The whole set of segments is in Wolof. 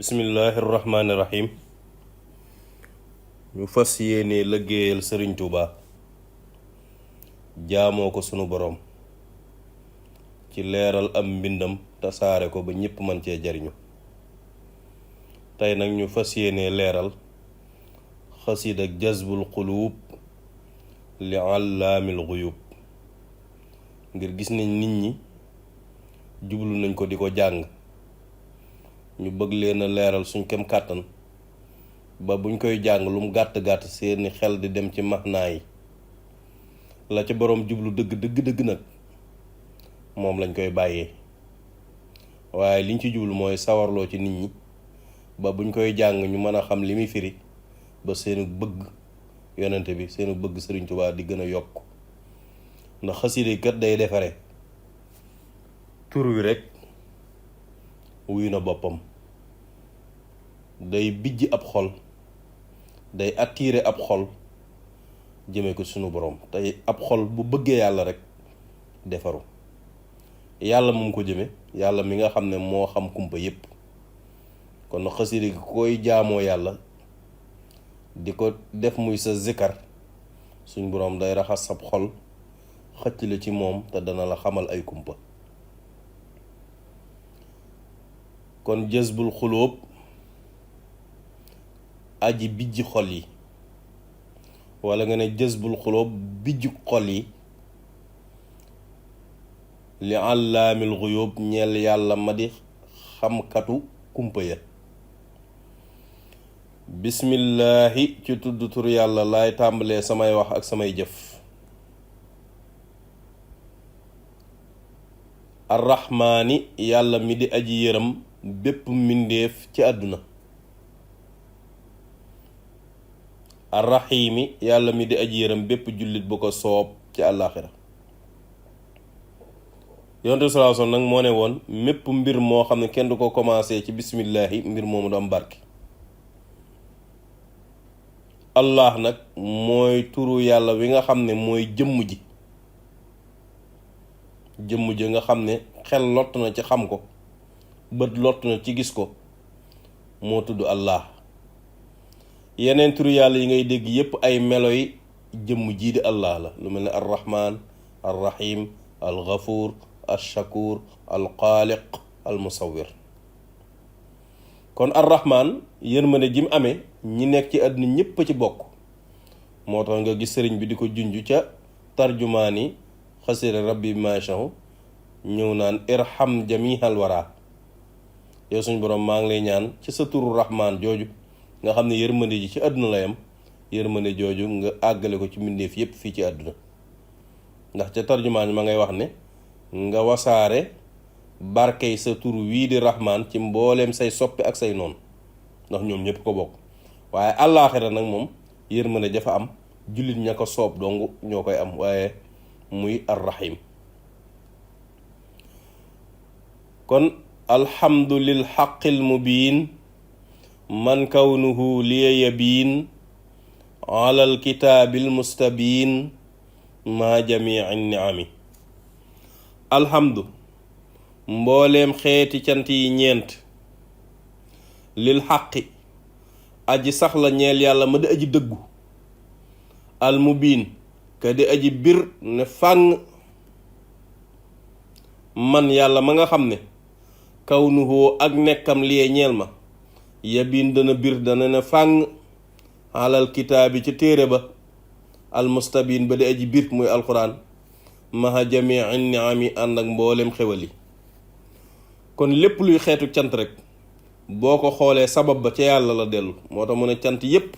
bismillahi rahmaani rahim ñu fas yéene liggéeyal sëriñ Tuuba jaamoo ko sunu boroom ci leeral am mbindam tasaare ko ba ñépp mën cee jariñu tey nag ñu fas yéene leeral xasida jazbul quluub li allaamil xuyuub ngir gis nañ nit ñi jublu nañ ko di ko jàng ñu bëgg leen a leeral suñ kem kàttan ba buñ koy jàng lu mu gàtt-gàtt seeni xel di dem ci maxnaa yi la ca boroom jublu dëgg nag moom lañ koy bàyyee waaye liñ ci jublu mooy sawarloo ci nit ñi ba buñ koy jàng ñu mën a xam li muy firi ba seenu bëgg yonente bi seenu bëgg Sëriñ Tuubaa di gën a yokk ndax xasida kat day defare tur wi rekk wuyu na boppam day bijj ab xol day attirer ab xol jëme ko sunu borom tey ab xol bu bëggee yàlla rekk defaru yàlla moom ko jëme yàlla mi nga xam ne moo xam kumpa yépp kon xasida gi koy jaamoo yàlla di ko def muy sa zikar suñ borom day raxas sab xol xëcc la ci moom te dana la xamal ay kumpa kon jazbul xulóob aji bijj xol yi wala nga ne jazbul xulóob bijj xol yi li allaamil xuyóob ñeel yàlla ma di xamkatu kumpa ya bismillaahi ci tudd tur yàlla laay tàmbalee samay wax ak samay jëf arrahmaani yàlla mi di aji yërëm bépp mbindéef ci àdduna arrahiimi yàlla mi di aji yërëm bépp jullit bu ko soob ci àllaaxira yonent bi sallallaahu alayhi wa sallam nag moo ne woon mépp mbir moo xam ne kenn du ko commencé ci bismillaahi mbir moomu du am barke allah nag mooy turu yàlla wi nga xam ne mooy jëmm ji nga xam ne xel lott na ci xam ko bët lott na ci gis ko moo tudd allah yeneen turu yàlla yi ngay dégg yépp ay melo yi jëmm jii di allah la lu mel ne arrahman arrahim alxafuur alshakuur alxaaliq almusawir kon arrahman yërmande ji mu amee ñi nekk ci àdduna ñépp ci bokk moo tax nga gis sëriñ bi di ko junj ca tarjumaani xasira rabbi machahu ñëw naan irham jamihal wara yow suñ borom maa ngi lay ñaan ci sa turu rahmaan jooju nga xam ne yërmande ji ci àdduna la yam yërmande jooju nga àggale ko ci mbindeef yépp fii ci àdduna ndax ca tarjumaan ma ngay wax ne nga wasaare barkey sa tur wii di rahmaan ci mbooleem say soppi ak say noonu ndax ñoom ñépp ko bokk waaye àllaaxira nag moom yërmande dafa am jullit ña ko soob dong ñoo koy am waaye muy arrahim kon alhamdu lil xaqil mubiin man kawnuhu liya yabiin alal kitaabil mustabiin maa jamii niami alhamdu mbooleem xeeti cant yi ñeent lil xaqi aji sax la ñeel yàlla ma di aji dëggu al mubiin ka di aji bir ne fàng man yàlla ma nga xam ne kawnuhu ak nekkam liye ñeel ma yabiin dana bir dana ne fàng alal kitaabi ci téere ba almustabiin ba di aji bir muy alquran maha jamii niami ànd ak mboolem xewal yi kon lépp luy xeetu cant rek boo ko xoolee sabab ba ca yàlla la dellu moo tax mu ne cant yépp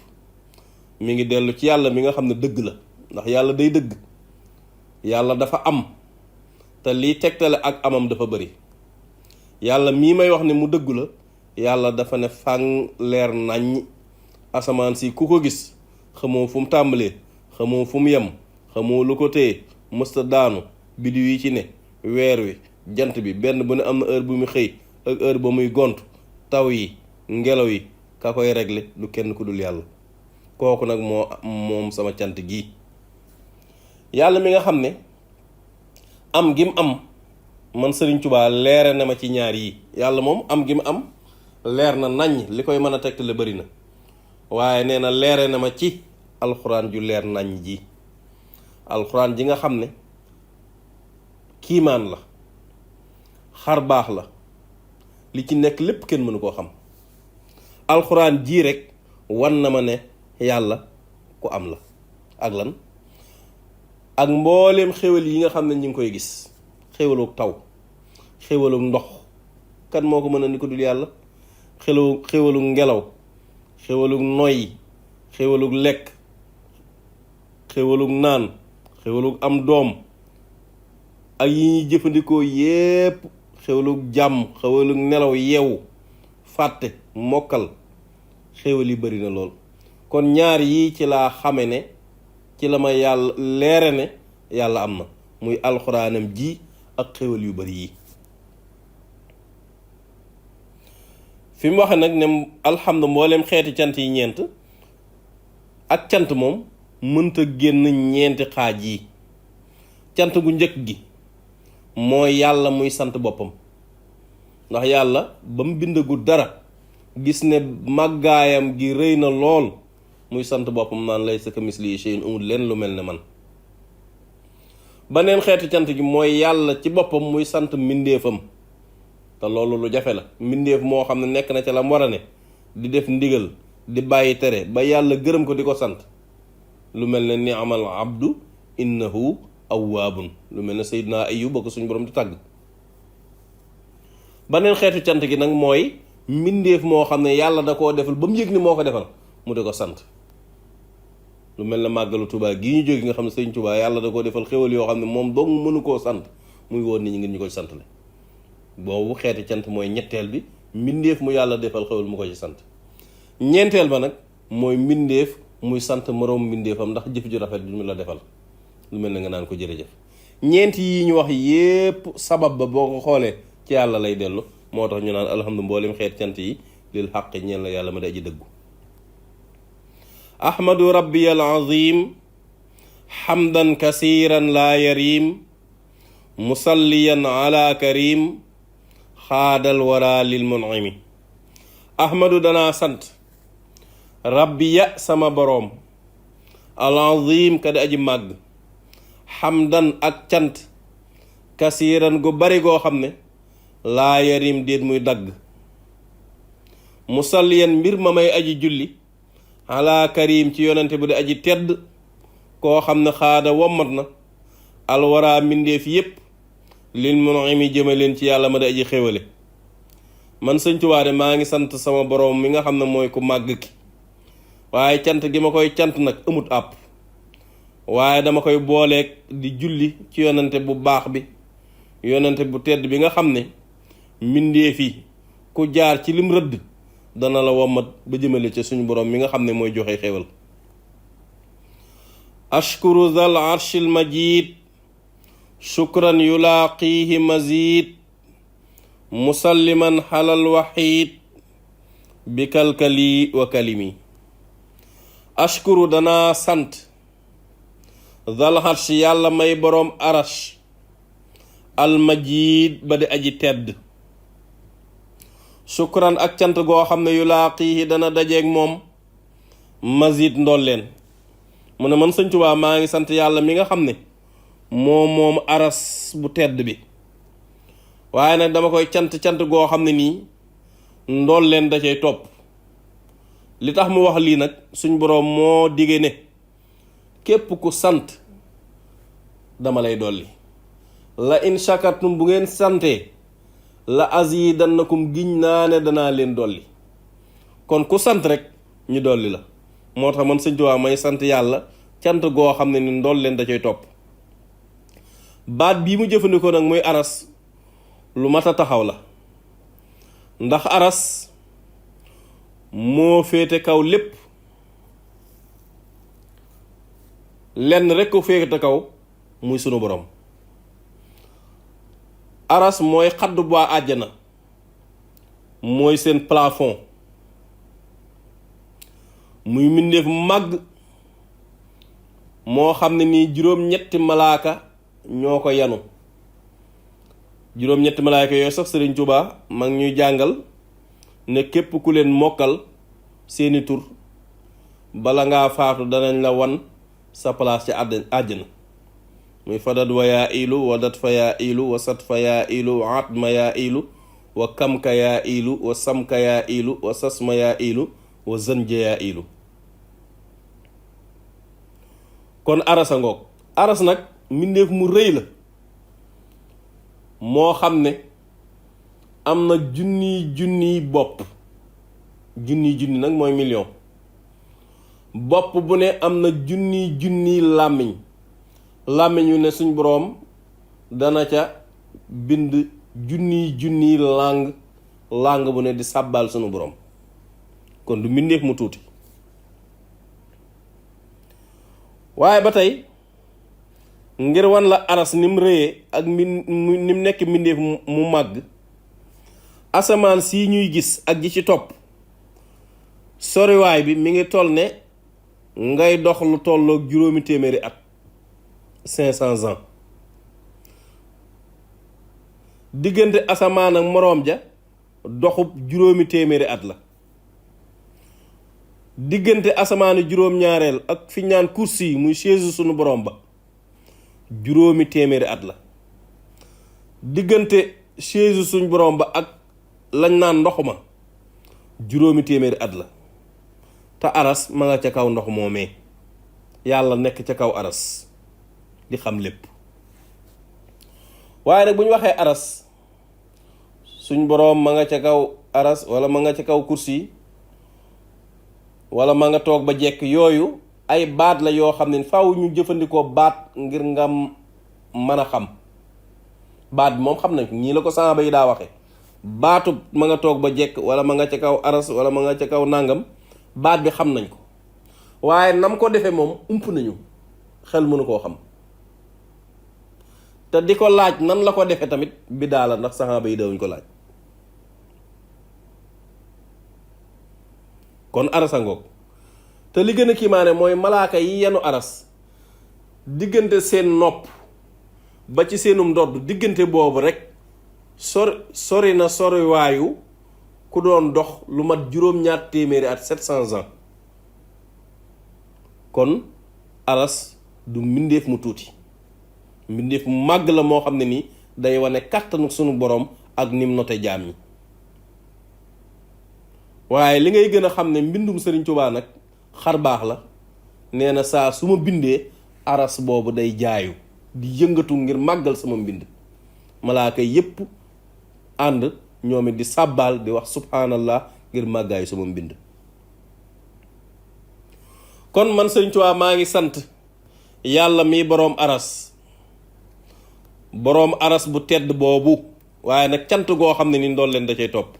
mi ngi dellu ci yàlla mi nga xam ne dëgg la ndax yàlla day dëgg yàlla dafa am te liy tegtale ak amam dafa bari yàlla mii may wax ne mu dëgg la yàlla dafa ne fàng leer naññ asamaan si ku ko gis xamoo fu mu tàmbalee xamoo fu mu yem xamoo lu ko téye mësta daanu biddiw yi ci ne weer wi jant bi benn bu ne am na heure bu muy xëy ak heure ba muy gont taw yi ngelaw yi ka koy régler du kenn ku dul yàlla kooku nag moom sama cant gi yàlla mi nga xam ne am gi mu am man Sëriñ Tuubaa leere na ma ci ñaar yi yàlla moom am gi mu am leer na naññ, li koy mën a tegtale bari na, waaye nee na leere na ma ci alxuraan ju leer naññ ji, alxuraan ji nga xam ne kiimaan la, xar baax la, li ci nekk lépp kenn mënu koo xam. alxuraan jii rek wan na ma ne yàlla ku am la. ak lan? ak mbooleem xéwal yi nga xam ne ñu ngi koy gis, xéwalug taw, xéwalug ndox, kan moo ko mën a ni ko dul yàlla? xéwalug ngelaw, xéwalug noyyi, xéwalug lekk, xéwalug naan, xéwalug am doom, ak yi ñuy jëfandikoo yépp, xéwalug jàmm, xéwalug nelaw, yeewu, fàtte, mokkal, xéwal yi bari na lool. kon ñaar yii ci laa xame ne, ci la ma yàlla leere ne yàlla am na, muy alxuraanam ji ak xéwal yu bari yi. fi mu waxe nag ne alhamdu mboolem xeeti cant yi ñeent, ak cant moom mënta génn ñeenti xaaj yi. cant gu njëkk gi mooy yàlla muy sant boppam, ndax yàlla ba mu bindagul dara gis ne màggaayam gi rëy na lool, muy sant boppam naan laysa kamislihi shay'un, amul leen lu mel ne man. beneen xeetu cant gi mooy yàlla ci boppam muy sant mbindeefam, te loolu lu jafe la. mbindeef moo xam ne nekk na ca la mu war a ne, di def ndigal di bàyyi tere ba yàlla gërëm ko di ko sant, lu mel ne ni'mal abdu innahu awwaabun, lu mel ne Seydina Ayub ba ko suñu borom di tàgg. beneen xeetu cant gi nag mooy mbindeef moo xam ne yàlla da koo defal ba mu yëg ni moo ko defal mu di ko sant, lu mel ne màggalu Tuubaa gii ñu jóge nga xam ne Sëñ Tuubaa yàlla da koo defal xéwal yoo xam ne moom dong mënu koo sant, muy woon nit ñi ngir ñu koy sant le. boobu xeeti cant mooy ñetteel bi, mbindeef mu yàlla defal xéwal mu ko ci sant. ñeenteel ba nag mooy mbindeef muy sant moroom mbindeefam ndax jëf ju rafet bi mu la defal, lu mel ne nga naan ko jërëjëf. ñeent yi ñu wax yépp sabab ba boo ko xoolee ci yàlla lay dellu, moo tax ñu naan alhamdu mboolem xeet cant yi lil xaqi ñeel la yàlla ma di aji dëggu. ahmadu rabbi al azim hamdan kasiran laa yarim musalliyan ala karim xaadal wara lil mun'imi. ahmadu danaa sant rabbi ya sama boroom al azim ka di aji màgg, hamdan ak cant, kasiran gu bari goo xam ne laa yarim déet muy dagg, musalliyan mbir ma may aji julli ala karim ci yonante bu di aji tedd koo xam ne xaada wommat na alwara mbindeef yépp lil mun'imi jëme leen ci yàlla ma di aji xéwale. man Sëñ Tuubaa de maa ngi sant sama boroom mi nga xam ne mooy ku màgg ki, waaye cant gi ma koy cant nag amut àpp, waaye dama koy booleeg di julli ci yonante bu baax bi, yonante bu tedd bi nga xam ne mbindeef yi ku jaar ci lim rëdd dana la wommat ba jëmale ca suñu boroom mi nga xam ne mooy joxe xéwal. ashkuru zal arshil majid shukran yulaaqihi mazid musalliman xalal waxiid bi kalkali wa kalimi. ashkuru danaa sant zal arsh yàlla may boroom arash al majid ba di aji tedd, shukran ak cant goo xam ne yulaaqihi dana dajeeg moom mazid ndolleen. mu ne man Sëñ Tuubaa maa ngi sant yàlla mi nga xam ne moom aras bu tedd bi, waaye nag dama koy cant goo xam ne nii ndolleen da cay topp. li tax mu wax lii nag suñ boroom moo dige ne képp ku sant dama lay dolli, la in shakartum bu ngeen santee la azidannakum giñ naa ne danaa leen dolli. kon ku sant rek ñu dolli la. moo tax man Sëñ Tuubaa may sant yàlla cant goo xam ne ni ndool leen da cay topp. baat bii mu jëfandikoo nag muy aras lu mat a taxaw la, ndax aras moo féete kaw lépp, lenn rekk ko féete kaw muy sunu borom. aras mooy xaddu bu àjjana, mooy seen plafond, muy mbindeef màgg moo xam ne nii juróom-ñetti malaaka ñoo ko yanu. juróom-ñetti malaaka yooyu sax Sëriñ Tuubaa mag ñuy jàngal ne képp ku leen mokkal seeni tur bala ngaa faatu danañ la wan sa place ci àjjana muy fadat wa yaa ilu wa dat fa yaa ilu wa sat fa yaa ilu wa atma yaa ilu wa kamka yaa ilu wa samka yaa ilu wa sasma yaa ilu wa zënja yaa ilu. kon arasa ngoog. aras nag mbindeef mu rëy la moo xam ne am na junniy bopp. junni nag mooy million. bopp bu ne am na junniy làmmiñ. làmmiñ yu ne suñ boroom dana ca bind junniy làng bu ne di sàbbaal suñu boroom. kon du mbindeef mu tuuti. waaye ba tey ngir wan la aras ni mu rëyee ak ni mu nekk mbindeef mu màgg, asamaan si ñuy gis ak ji ci topp soriwaay bi mi ngi toll ne ngay dox lu tolloog 800 at 500 ans. diggante asamaan ak moroom ja doxub 800 at la. diggante asamaanu juróom-ñaareel ak fi ñaan kursi yi muy chaise sunu borom ba 800 at la. diggante chaise suñu borom ba ak lañ naan ndox ma 800 at la. te aras ma nga ca kaw ndox moomee yàlla nekk ca kaw aras di xam lépp. waaye nag bu ñu waxee aras suñ boroom ma nga ca kaw aras wala ma nga ca kaw kursi wala ma nga toog ba jekk, yooyu ay baat la yoo xam ne faaw ñu jëfandikoo baat ngir nga mën a xam. baat bi moom xam nañ ko ñii la ko saaba yi daa waxe baatu ma nga toog ba jekk wala ma nga ca kaw aras wala ma nga ca kaw nàngam, baat bi xam nañ ko waaye nam ko defee moom ump nañu, xel mënu koo xam. te di ko laaj nan la ko defee tamit bidaa la, ndax saxaaba yi dawuñ ko laaj. kon arasa ngoog. te li gën a kiimaane mooy malaaka yi yenu aras diggante seen nopp ba ci seenum ndodd, diggante boobu rek sori na soriwaayu ku doon dox lu mat 200 at 700 ans. kon aras du mbindeef mu tuuti, mbindeef mu màgg la moo xam ne ni day wane kàttanu sunu borom ak nim note jaam yi. waaye li ngay gën a xam ne mbindum Sëriñ Tuubaa nag xar baax la, nee na saa su ma bindee aras boobu day jaayu di yëngatu ngir màggal sama mbind. malaaka yépp ànd ñoom it di sàbbaal di wax subhanallah ngir màggaayu sama mbind. kon man Sëriñ Tuubaa maa ngi sant yàlla mi boroom aras bu tedd boobu, waaye nag cant goo xam ne ni ndool leen da cay topp.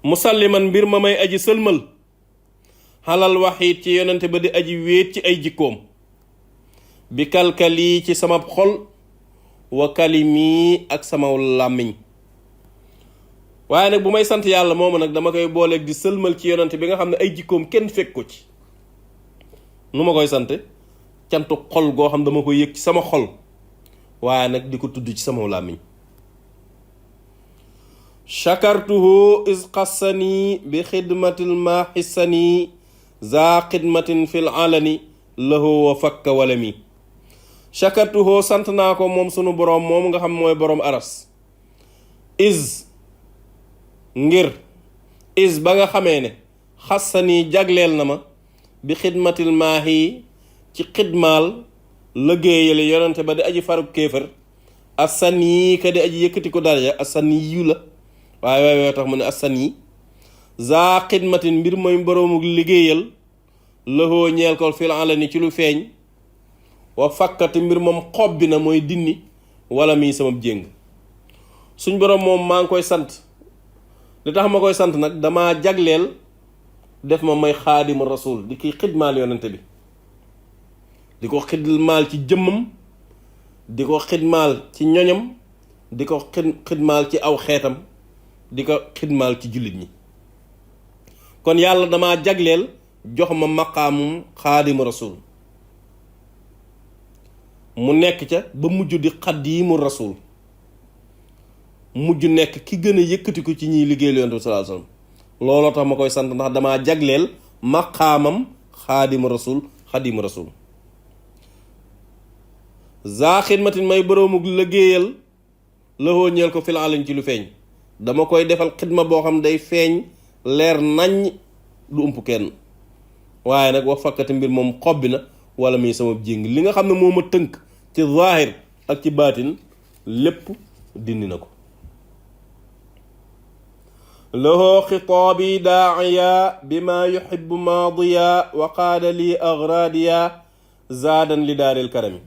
musalliman mbir ma may aji sëlmal xalal waxiit ci yonente ba di aji wéet ci ay jikkoom, bi kalkali ci sama xol wa kalimi ak sama làmmiñ. waaye nag bu may sant yàlla moomu nag dama koy booleeg di sëlmal ci yonente bi nga xam ne ay jikkoom kenn fekk ko ci. nu ma koy sante cantu xol goo xam dama koy yëg ci sama xol, waaye nag di ko tudd ci sama làmmiñ. shakartuhu is qassani bi xidmatil ma xissani za xidmatin fil alani lahu wa fakka walami. shakartuhu sant naa ko moom sunu boroom moom nga xam mooy boroom aras. ngir ba nga xamee ne xassani jagleel na ma bi xidmatil maahi ci xidmaal liggéeyal yonente ba di aji farub kéefër, assani ka di aji yëkkati ko daraja, assani yu la waaye tax mu ne assani za xidmatin mbir mooy boroomu liggéeyal lëxoo ñeel ko fil alani ci lu feeñ, wa fakkati mbir moom xob bi na mooy dinni wala mii sama jéng. suñ boroom moom maa ngi koy sant. li tax ma koy sant nag dama jagleel def ma may xaadimu rasul di kiy xidmaal yonente bi, di ko xidmaal ci jëmmam, di ko xidmaal ci ñoñam, di ko xidmaal ci aw xeetam, di ko xidmaal ci jullit ñi. kon yàlla dama jagleel jox ma maqaamum xaadimu rasul, mu nekk ca ba mujj di xadiimu rasul, mujj nekk ki gën a yëkkati ko ci ñiy liggéeyal yonent bi sallallahu alayhi wasallam. looloo tax ma koy sant ndax damaa jagleel maqaamam xaadimu rasul za xidmatin may boroomuk liggéeyal lahoo ñeel ko fil alañ ci lu feeñ. dama koy defal xidma boo xam day feeñ leer naññ du ump kenn, waaye nag wax fakkati mbir moom xobbi na wala muy sama jéng li nga xam ne moo ma tënk ci zaahir ak ci baatin lépp dindi na ko. lahoo xitaabi daaiya bima yuhibbu maadiya wa qaada lii agradiya zaadan li daaril karami.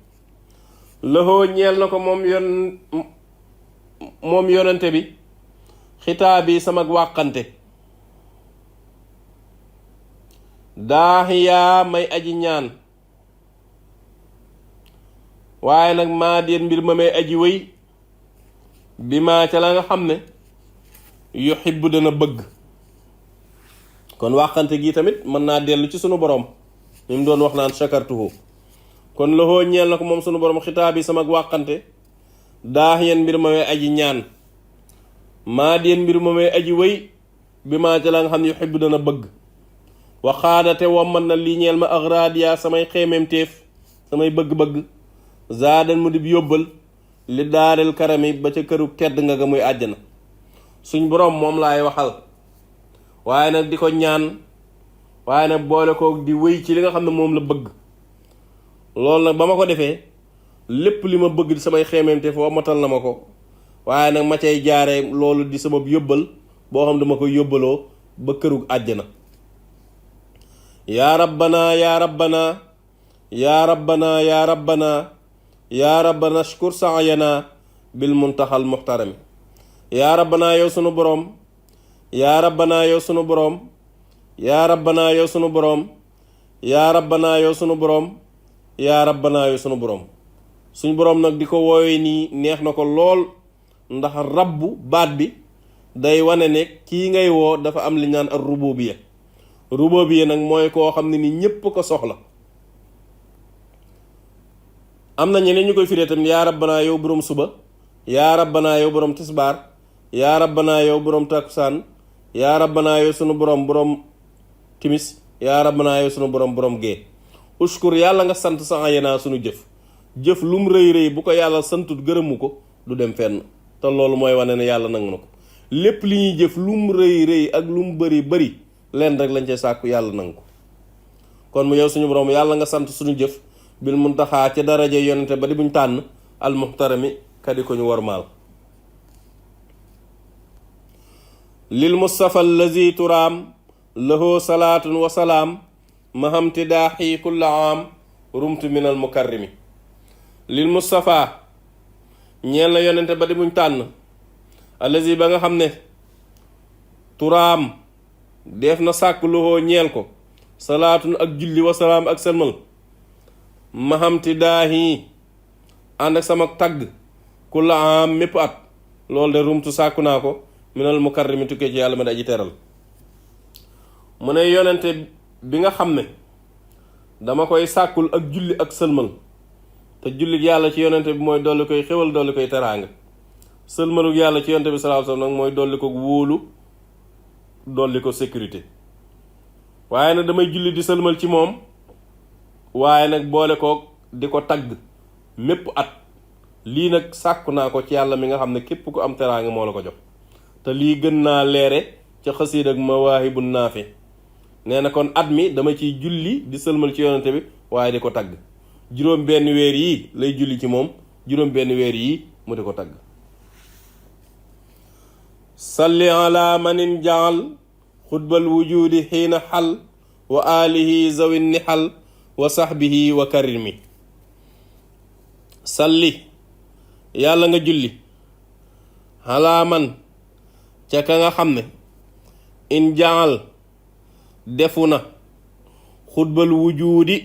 lahoo ñeel na ko moom yonente bi xitaabi sama wàqante daaxiyaa may aji ñaan, waaye nag maa déen mbir ma may aji wëy bi maa ca la nga xam ne yuhibbu dana bëgg. kon wàqante gi tamit mën naa dellu ci sunu borom mi mu doon wax naan shakartuhu. kon lahoo ñeel na ko moom sunu borom xitaabi sama wàqante daaxiyan mbir ma may aji ñaan, maa déen mbir ma may aji wëy bi maa ca la nga xam ne yuhibbu dana bëgg. waxaadate womman na lii ñeel ma agradiya samay xeememteef samay bëgg-bëgg zaadan mu dib yóbbal li daaril karami ba ca këru tedd nga ga muy àjjana. suñ boroom moom laay waxal, waaye nag di ko ñaan, waaye nag boole ko di wéy ci li nga xam ne moom la bëgg. loolu nag ba ma ko defee lépp li ma bëgg di samay xeememteef wommatal na ma ko, waaye nag ma cay jaare loolu di sama yóbbal boo xam dama koy yóbbaloo ba këru àjjana. yaa rabbana yaa rabbana yaa rabbana yaa rabbana yaa rabbana shkur saayana bil muntaxal muxtarami. yaa rabbana yow sunu boroom, yaa rabbana yow sunu boroom, yaa rabbana yow sunu boroom, yaa rabbana yow sunu boroom, yaa rabbana yow sunu boroom. suñ boroom nag di ko woowee nii neex na ko lool, ndax rabbu baat bi day wane ne kii ngay woo dafa am li ñaan ar rububiya. rububiya nag mooy koo xam ne ni ñépp ko soxla. am na ñeneen ñu koy firee tam yaa rabbanaa yow boroom suba, yaa rabbanaa yow boroom tisbaar, yaa rabbanaa yow boroom takkusaan, yaa rabbanaa yow sunu boroom timis, yaa rabbanaa yow sunu boroom gee. ushkur yàlla nga sant sa ayanaa sunu jëf lum rëy rëy bu ko yàlla santut gërëmu ko du dem fenn, te loolu mooy wane ne yàlla nangu na ko. lépp li ñuy jëf lum rëy rëy ak lum bari leen rek lañ cay sàkku yàlla nangu ko. kon mu yow suñu boroom yàlla nga sant suñu jëf bil muntaxaa ca daraja yonente ba di buñ tànn al muhtarami kadi ko ñu warmaal. lil mustafa allazi turaam lahu salaatun wa salaam mahamti daaxi kulla aam rumtu min al mukarrimi. lil mustafa ñeel na yonente ba di buñ tànn allazi ba nga xam ne turaam def na sàkk loxoo ñeel ko salaatun ak julli wasalaam ak sëlmal mahamti daahi ànd ak sama tagg ku la am mépp at loolu de rumtu sàkku naa ko minal mukarrimi tukkee ci yàlla ma di aji teral. mu ne yonente bi nga xam ne dama koy sàkkul ak julli ak sëlmal, te julli yàlla ci yonente bi mooy dolli koy xéwal dolli koy teraanga, sëlmaluk yàlla ci yonente bi sallallahu alayhi wasallam nag mooy dolli ko wóolu dolli ko sécurité. waaye nag damay julli di sëlmal ci moom, waaye nag boole ko di ko tagg mépp at. lii nag sàkku naa ko ci yàlla mi nga xam ne képp ku am teraanga moo la ko jox. te lii gën naa leere ca xasiid ak mawaahibu naafi. nee na kon at mi dama ciy julli di sëlmal ci yonente bi waaye di ko tagg. juróom benn weer yii lay julli ci moom, juróom benn weer yii mu di ko tagg. salli ala manin jaal xutbal wujudi xiina xal wa alihi zawin nixal wa saxbihi wa karimi. salli yàlla nga julli ala man ca ka nga xam ne in jaal defu na xutbal wujudi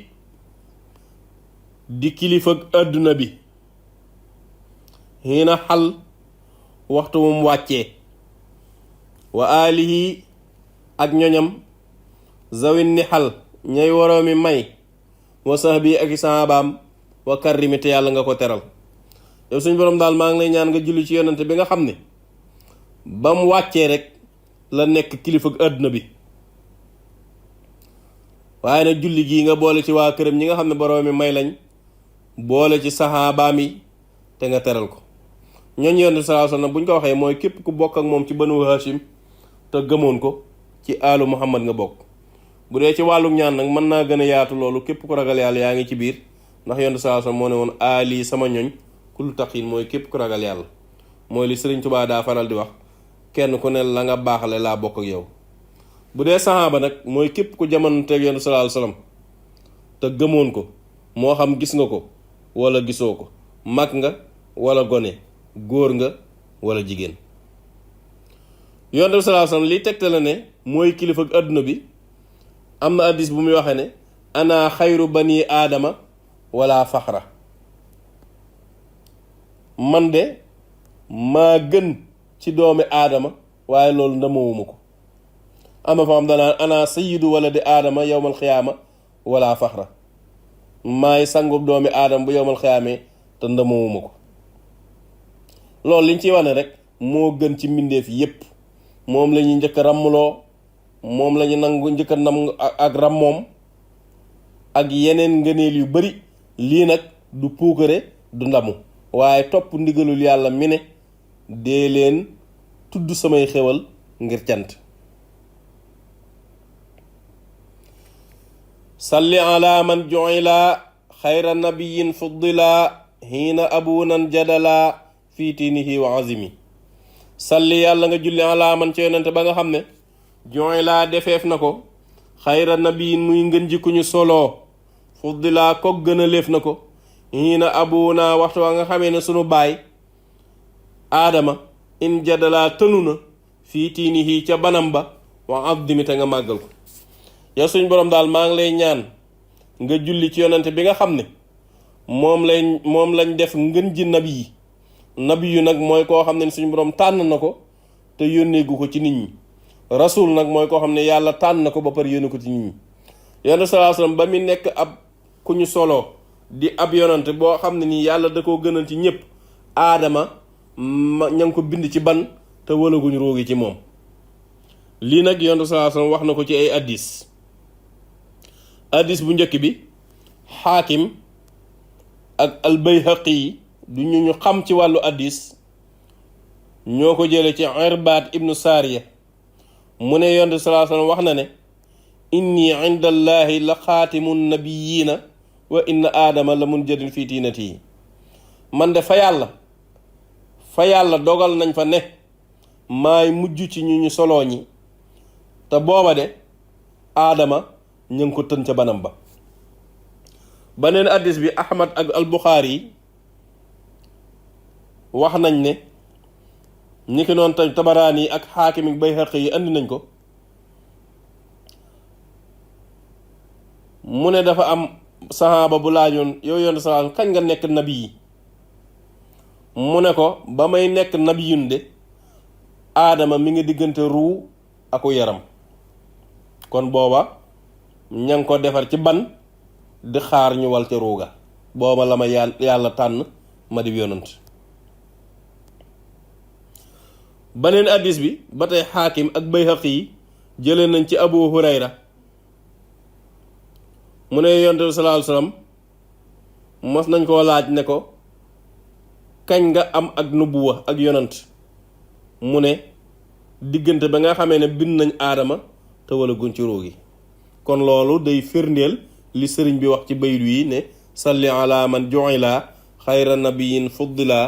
di kilifa àdduna bi xiina xal waxtu mum wàccee wa alihi ak ñoñam zawin ni xal ñay waroomi may wa sahbi ak i saabaam wa karrimi te yàlla nga ko teral. yow suñ boroom daal maa ngi lay ñaan nga julli ci yonante bi nga xam ne ba mu wàccee rek la nekk kilifa àdduna bi. waaye nag julli gii nga boole ci waa këram ñi nga xam ne boroomi may lañ, boole ci saxaabaam yi te nga teral ko. ñooñu Yonent bi sallallahu alayhi wasallam bu ñu ko waxee mooy képp ku bokk ak moom ci banu Hashim te gëmoon ko, ci aalu Muhammad nga bokk. bu dee ci wàllu ñaan nag mën naa gën a yaatu loolu, képp ku ragal yàlla yaa ngi ci biir, ndax Yonent bi sallallahu alayhi wasallam moo ne woon aali sama ñoñ kul taqin, mooy képp ku ragal yàlla. mooy li Sëriñ Tuubaa daa faral di wax, kenn ku ne la nga baaxale laa bokk ak yow. bu dee saxaaba nag mooy képp ku jamono teeg Yonent bi sallallahu alayhi wasallam te gëmoon ko, moo xam gis nga ko wala gisoo ko, mag nga wala gone, góor nga wala jigéen. Yonent bi sallallahu alayhi wasallam liy tegte la ne mooy kilifa ak àdduna bi. am na hadiis bu muy waxee ne ana xayru bani aadama wala faxra, man de maa gën ci doomi aadama waaye loolu ndamawuma ko. am na fa xam danaa ana sayyidu waladi aadama yowmal xiyaama wala faxra, maay sangub doomi aadama bu yowmal xiyaamee te ndamawuma ko. loolu liñ ciy wane rek moo gën ci mbindeef yépp, moom la ñuy njëkk a ràmmloo, moom la ñu nangu njëkk a nam ak ràmmoom ak yeneen ngëneel yu bari. lii nag du puukare du ndamu, waaye topp ndigalul yàlla mi ne dee leen tudd samay xewal ngir cant. salli ala man ju'ila xayra nabiyin fuddila hiina abunan jadala fii tiinihi wa azimi. salli yàlla nga julli ala man ci yonente ba nga xam ne ju'ila defeef na ko xayra nabiyin muy ngën ji ku ñu soloo, fuddila ko gën a léef na ko, hiina abuna waxtu wa nga xamee ne sunu baay aadama in jadala tënu na fii tiinihi ca banam ba wa azimi te nga màggal ko. yow suñ boroom daal maa ngi lay ñaan nga julli ci yonante bi nga xam ne moom lañ def ngën ji nabi yi. nabi yu nag mooy koo xam ne suñ boroom tànn na ko te yónneegu ko ci nit ñi. rasul nag mooy koo xam ne yàlla tànn na ko ba pare yónne ko ci nit ñi. yonante sallallahu alayhi wasallam ba mu nekk ab ku ñu soloo di ab yonante boo xam ne nii yàlla da koo gënal ci ñépp. aadama ña ngi ko bind ci ban te walaguñ róogi ci moom. lii nag yonante sallallahu alayhi wasallam wax na ko ci ay addis bu njëkk bi xaakim ak albayhaqi yi du ñu xam ci wàllu addis ñoo ko jële ci Irbaad ibnu Saariya mu ne yonent sallallahu alayhi wasallam wax na ne inni inda allahi la xaatimu nabiyina wa inna aadama la munjadin fii tiinati. man de fa yàlla dogal nañ fa ne maay mujj ci ñu soloo ñi te booba de aadama ñu ngi ko tën ca banam ba. beneen addis bi Ahmad ak al-Bukhari yi wax nañ ne ñi ki noonu tam Tabaraani yi ak Xaakim ak Bayhaqi yi andi nañ ko mu ne dafa am sahaaba bu laajoon yow yoon salaam kañ nga nekk nabi yi. mu ne ko ba may nekk nabiyun de aadama mi ngi diggante ruu aku yaram, kon booba ña ngi ko defar ci ban di xaar ñu wal ca ruuga, booba la ma yàlla tànn ma di yonant. beneen addis bi ba tey Xaakim ak Bayhaqi yi jëlee nañ ci Abu Hurayra mu ne yonent bi sallallahu alayhi wasallam mos nañ koo laaj ne ko kañ nga am ak nubuwa ak yonant, mu ne diggante ba nga xamee ne bind nañ aadama te wala gun ci ruugi. kon loolu day firndeel li sëriñ bi wax ci baydu yi ne salli ala man ju'ila xayra nabiyin fuddila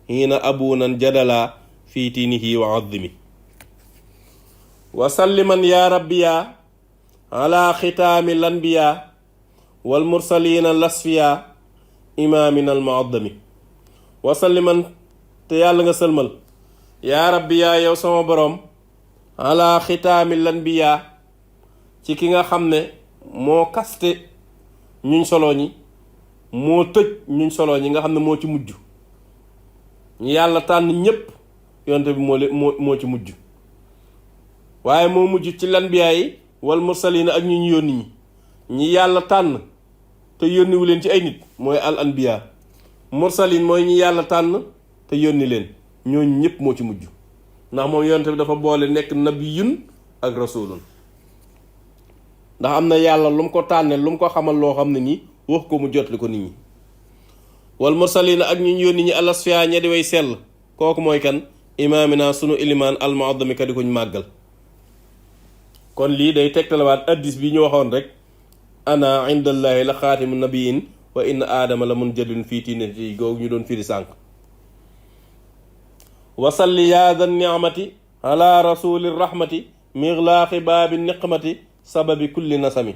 hiina abunan jadala fii tiinihi wa azimi. wa salliman ya rabbiya ala xitaami lanbiya wal mursalina lasfiya imaamina al muaddami. wa salliman te yàlla nga sëlmal yaa rabbiya yow sama boroom ala xitaami lanbiya ci ki nga xam ne moo kaste ñuñ soloo ñi, moo tëj ñuñ soloo ñi nga xam ne moo ci mujj. ñu yàlla tànn ñépp yonte bi moo ci mujj, waaye moo mujj ci lanbiyaa yi wal mursalina ak ñu yónni ñi yàlla tànn te yónniwu leen ci ay nit mooy al anbiya. mursalin mooy ñi yàlla tànn te yónni leen, ñooñu ñépp moo ci mujj. ndax moom yonent bi dafa boole nekk nabiyun ak rasulun. ndax am na yàlla lu mu ko tànnee lu mu ko xamal loo xam ne nii wax ko mu jotli ko nit ñi. wal mursalina ak ñu yónni ñi alasfiya ña di way sell kooku mooy kan imaamina sunu ilimaan almuaddami ka di kuñ màggal. kon lii day tegtalawaat addis bi ñu waxoon rek ana indallahi la xaatimu nabiyin wa inna aadama la mun jadun fii tiinati googu ñu doon firi sànq. wasalli yaada nicmati ala rasuli rahmati mixlaaqi baabi niqmati sababi kulli nasami.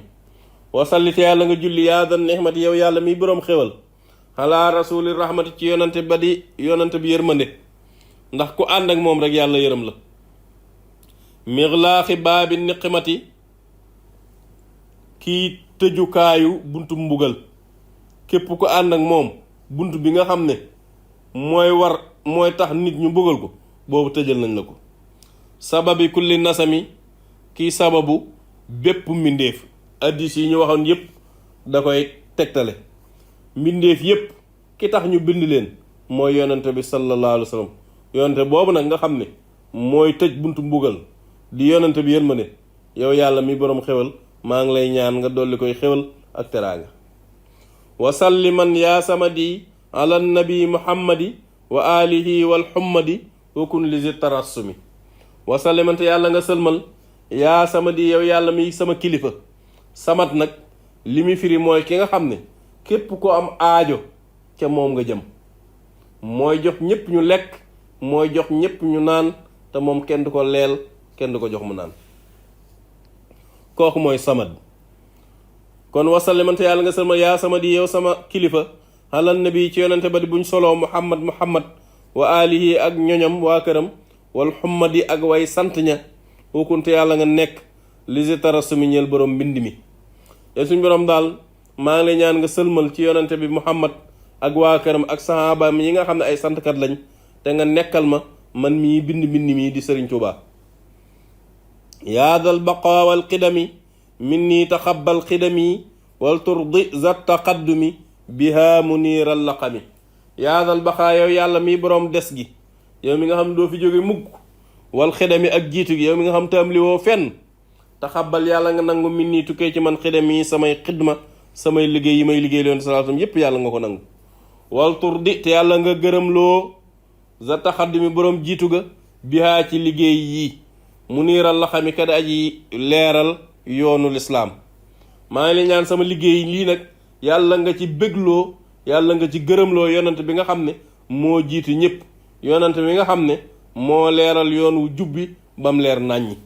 wasalli te yàlla nga julli yaada nicmati yow yàlla miy boroom xéwal ala rasuli rahmati ci yonante ba di yonante bi yërmande ndax ku ànd ak moom rek yàlla yërëm la. mixlaaxi baabi niqmati kii tëjukaayu buntu mbugal képp ku ànd ak moom bunt bi nga xam ne mooy tax nit ñu mbugal ko boobu tëjal nañ la ko. sababi kulli nasami kii sababu bépp mbindéef addis yi ñu waxoon yépp da koy tegtale. mbindéef yépp ki tax ñu bind leen mooy yonente bi sallallahu alayhi wa sallam. yonente boobu nag nga xam ne mooy tëj buntu mbugal di yonente bi yërmande yow yàlla mi boroom xewal maa ngi lay ñaan nga dolli koy xewal ak teraanga. wasalliman yaa samadi ala nabi muhammadi wa alihi wal xummadi wa kun li zi tarassumi. wasallimante yàlla nga sëlmal yaa samadi yow yàlla mi sama kilifa. samat nag li muy firi mooy ki nga xam ne képp ko am aajo ca moom nga jëm. mooy jox ñépp ñu lekk mooy jox ñépp ñu naan te moom kenn du ko leel kenn du ko jox mu naan kooku mooy samad. kon wasallimante yàlla nga sëlmal yaa samadi yow sama kilifa alal nabi ci yonente ba di buñ soloo muhammad wa alihi ak ñoñam waa këram wal xummadi ak way sant ña wukunte yàlla nga nekk lisi tarasumi ñeel boroom mbind mi. yow suñ boroom daal maa ngi lay ñaan nga sëlmal ci yonente bi muhammad ak waa këram ak sahabaam yi nga xam ne ay santkat lañ te nga nekkal ma man mii bind mbind mii di Sëriñ Tuubaa. yaadal baqa wal qidami minni taxabbal xidami wal turdi zat taqaddumi biha muniiral laqami. yaadal baqa yow yàlla mii boroom des gi yow mi nga xam doo fi jóge mukk wal xidami ak jiitu gi yow mi nga xam tam li woo fenn taxabbal yàlla nga nangu minni tukkee ci man xidami samay xidma samay liggéey yi may liggéey loon salaatam yépp yàlla nga ko nangu. wal turdi te yàlla nga gërëm loo za taxaddumi boroom jiitu ga bihaa ci liggéey yii mu niiral la xami kada aji leeral yoonu lislaam. maa ngi lay ñaan sama liggéey lii nag yàlla nga ci bégloo yàlla nga ci gërëmloo yonante bi nga xam ne moo jiitu ñépp yonante bi nga xam ne moo leeral yoon wu jubbi bam leer nàññi.